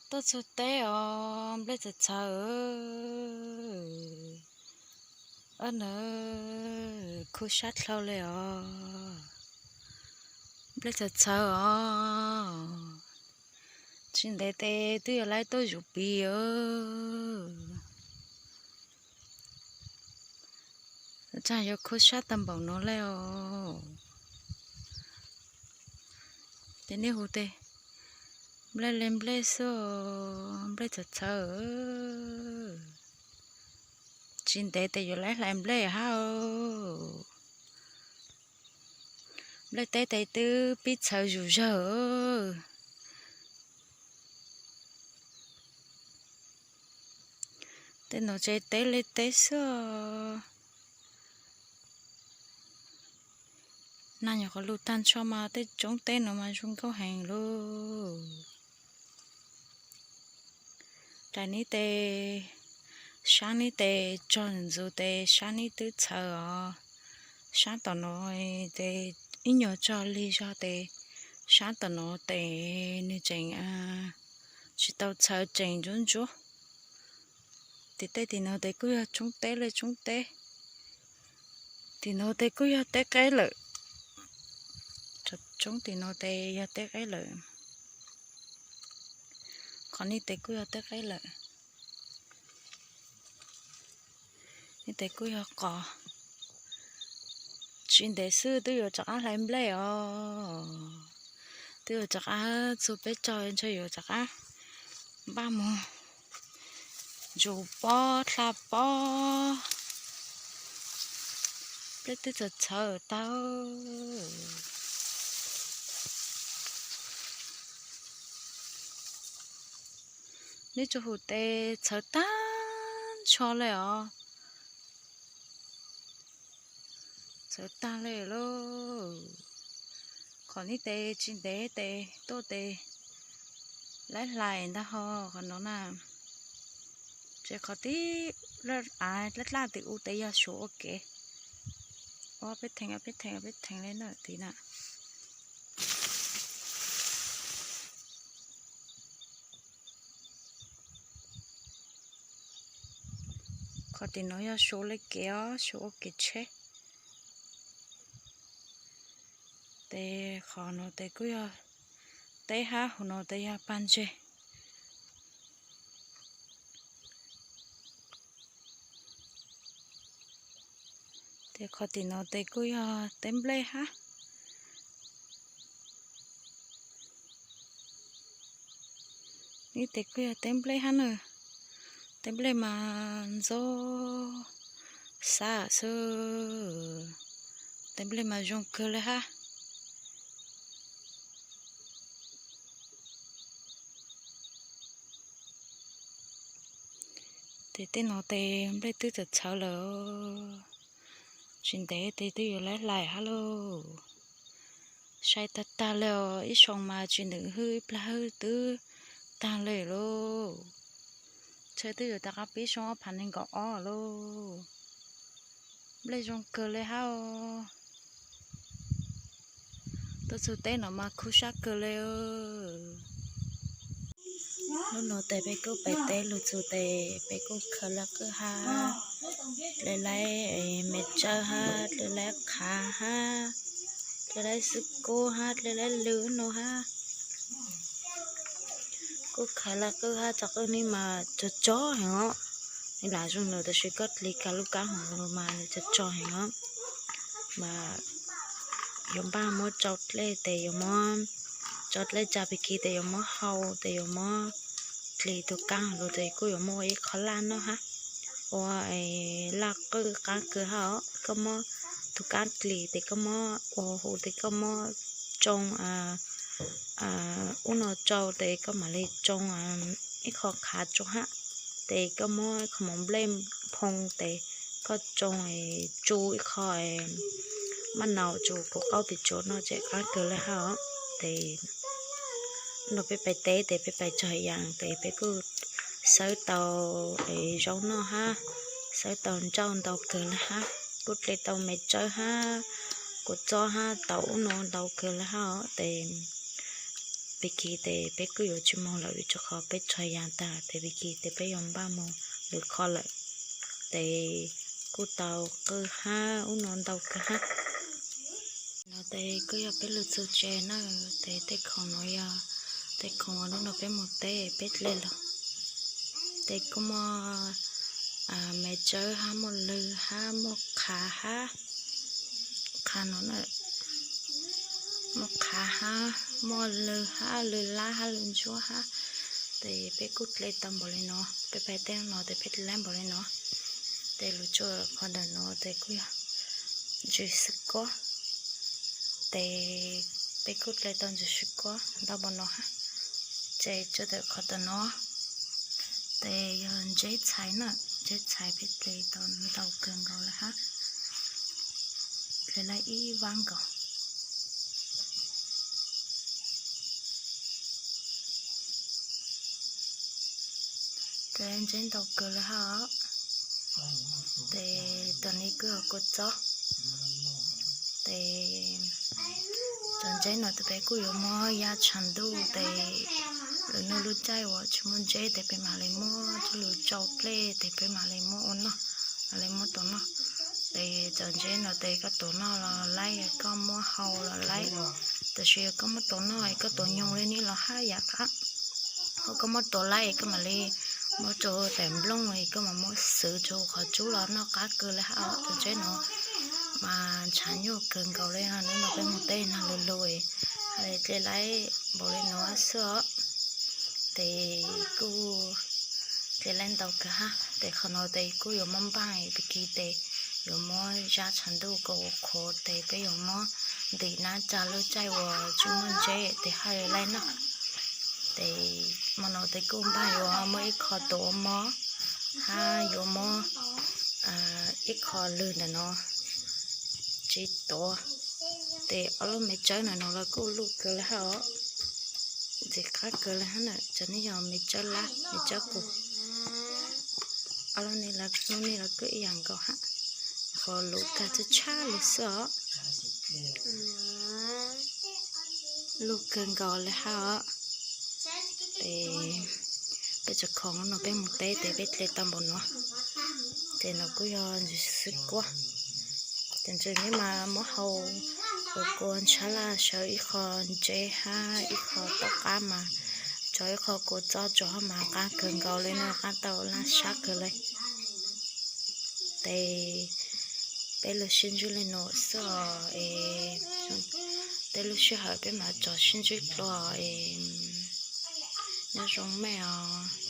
Tuaj txug teb os, nplej txawv txhawv. Ob na, khu sab dlhau le os. Nplej txawv txhawv os. Tsis ntev tes twb yuav laib tuaj zuv pis os. Tsaam yuav khu sab tag npaum no le os. Ces nej hu tes nplej le nplej xwb, nplej txawv txhawv. Tsis ntev tes yuav laib hlais nplej hab. Nplej teb tes twb pib txhawv zuj zawg. Tej no tsev teb le teb xwb. Nag nyuam qhuav lug tag nrho mas tej roob teb no mas zoo nkauj heev lauj. Rais neb tes, sab neb tes tsog ntxuv tes sab neb twb txhawv os. Sab tom no tes ib nyuag tsog lig zog tes sab tom no tes nws tseem tsis tau txhawv, tseem ntsuab ntsuab. Tim tej tim no tes kuj yog roob teb le roob teb. Tim no tes kuj yog teb qeb lawm. Roob tim no tes yog teb qeb lawm. Qhov neb tes kuj yog teb qeb lawm. Neb tes kuj yog qos. Tsis ntev xwb twb yuav rov qab hlais nplej os. Twb yuav rov qab txug peb tog ntshe yuav rov qab npaj mus ntsuv pob dlha pob. Nplej twb txawv txhawv tag. Neb tsuas hu tes txhawv tag nrho le os. Txhawv tag le lauj. Qhov neb tes tsis ntev tes tuaj tes laib hlais ntag ho qhov no na. Ces qhov tib av dlab dlab tim u tes yog suav ua kev. Ua peb theem, peb theem, peb theem le na tim na. Qhov tim no yog suav le kev os, suav ua kev tsheb. Tes qhov no tes kuj yog teb hab, hauv no tes yog pag ntseg. Tes qhov tim no tes kuj yog teb nplej hab. Neb tes kuj yog teb nplej hab na. Teb nplej mas ntxob xab xwb. Teb nplej mas zoo kawg le hab. Tes tej no tes nplej twb txawv txhawv lawm. Tsis ntev tes twb yuav laib hlais hab lauj. Sai tag tag le os, ib xyoo mas tsis ntev hwj ib plag hwj twb tag le lauj. Ntshe twb yuav rov qab pib xyoo ob phav nees nkaum ob lauj. Nplej zoo kawg le hab os. Tuaj txug teb no mas khub sab kawg le. Hnub no tes peb kuj pais teb lug txug tes peb kuj khaws laj qwj hab, dlej laib me tsawb hab, dlej laib qhav hab, dlej laib xwb kub hab, dlej laib lw no hab. Kuj khaws laj qwj hab, tso qwj neb mas tsog tsog heev os. Neb lam zoo lawm tab sis koj dlis kag lub kab hoom lug mas nws tsog tsog heev os. Mas yuav npaj muab tsau dlej tes yuav muab, tsau dlej tsa pig kig tes yuav muab hau tes yuav muab dlis tug kab hoom lug tes kuj yuav muab ua ib qho laj noj hab. Ua laj qwj qaab kawg hab os. Koj muab tug kab dlis tes koj muab ua huv tes koj muab tsoo ub no tsau tes koj mam li tsoo ib qho qhav tsoo hab. Tes koj muab ib qho mov nplej phoo tes koj tsoo tsu ib qho maj nau tsu kuv qaub tis tsuav no ces qaab kawg le hab os. Tes no peb pais teb tes peb pais txog yaas tes peb kuj xawb tau zaub noj hab, xawb tau nrauj ntau kawg le hab, kuj dle tau me tsawb hab, kua txob hab, tau ub no ntau kawg le hab os. Tes Pib kis tes peb kuj yuav tsis moog lawm vim rua qhov peb txhua yas taag tes pib kis tes peb yuav npaj moog lwm qho lawm. Tes kuj tau qw hab ub no ntau kawg hab. No tes kuj yog peb lug txug tsev na, tes tej khoom no yog tej khoom uas nub no peb moog teb peb dle lug. Tes kuj muaj me tsawb hab muaj lwg hab muaj qhav hab, qhav no na, muaj qhav hab muaj lwg hab lwg lab hab lwg ntsuab hab. Tes peb kuj dle tau npaum li no, peb pais tej no tes peb dle lab npaum li no. Tes lug tsuas qhov ntawm no tes kuj yog ntsis xwb kuab. Tes peb kuj dle tau ntsis xwb kuab ntau npaum no hab. Ces tsuas tawm qhov tom no, tes yog ntseb txhais na, ntseb txhais peb dle tau ntau kawg nkaus lawm hab, dle lawm ib vab nkaus. Tes ntseb ntau kawg lawm hab. Tes tom no kuj yog kua txob. Tes cov ntseb no tes peb kuj yuav muab ya tshav ntuj tes lwm nub lub caij uas tsis muaj ntseb tes peb mam li muab coj lug tsau dlej tes peb mam li muab ua noj, mam li muab tuav noj. Tes cov ntseb no tes koj tuav noj los laib, koj muab hau los laib. Tab sis yog koj muab tuav noj es koj tuav nyoog li no los hab yam qab. Ho koj muab tuav laib es koj mam li muab rau daim nplooj es koj mam muab xwv rau qhov tsub los noj qab kawg li hab os. Cov ntseb no mas ntshav nyuaj kawg nkaus li no, nub no peb moog teb nag lug lug es dle laib npaum li no xwb os. Tes kuj dle laib ntau kawg hab. Tes qhov no tes kuj yuav muab npaaj pib kis tes yuav muab zab tshav ntuj kom ua qhuav tes peb yuav muab ntim nab tsa lub caij uas tsis muaj ntseb tes haj laib noj. Tes mo no tes kuj npaaj yuav muab ib qho tuav ua mov hab yuav muab ib qho lwg ntawm no tsis tuav. Tes ob lub me tsawb ntawm no los kuj luj kawg li hab os. Ntxim qab kawg li hab na, cov no yog me tsawb lab me tsawb qus. Ob lub no los kuj ib yam nkaus hab, qhov luj kawg tshab tshab li xwb os. Luj kawg nkaus li hab os. Tes peb cov khoom no peb moog teb tes peb dle tau npaum no. Tes no kuj yog ntsis xwb kuab. Tes ntsis neb mas muab hau ua kua ntshav laj sawv ib qho ntseb hab ib qho tom qab mas tso ib qho kua txob tso hab mas qab kawg nkaus li no, qab tau laj sab kawg li. Tes peb lug sib ntsib li no xwb os es, tej lub sij hawm peb mam tso sib ntsib dlua es, nyob zoo mej os.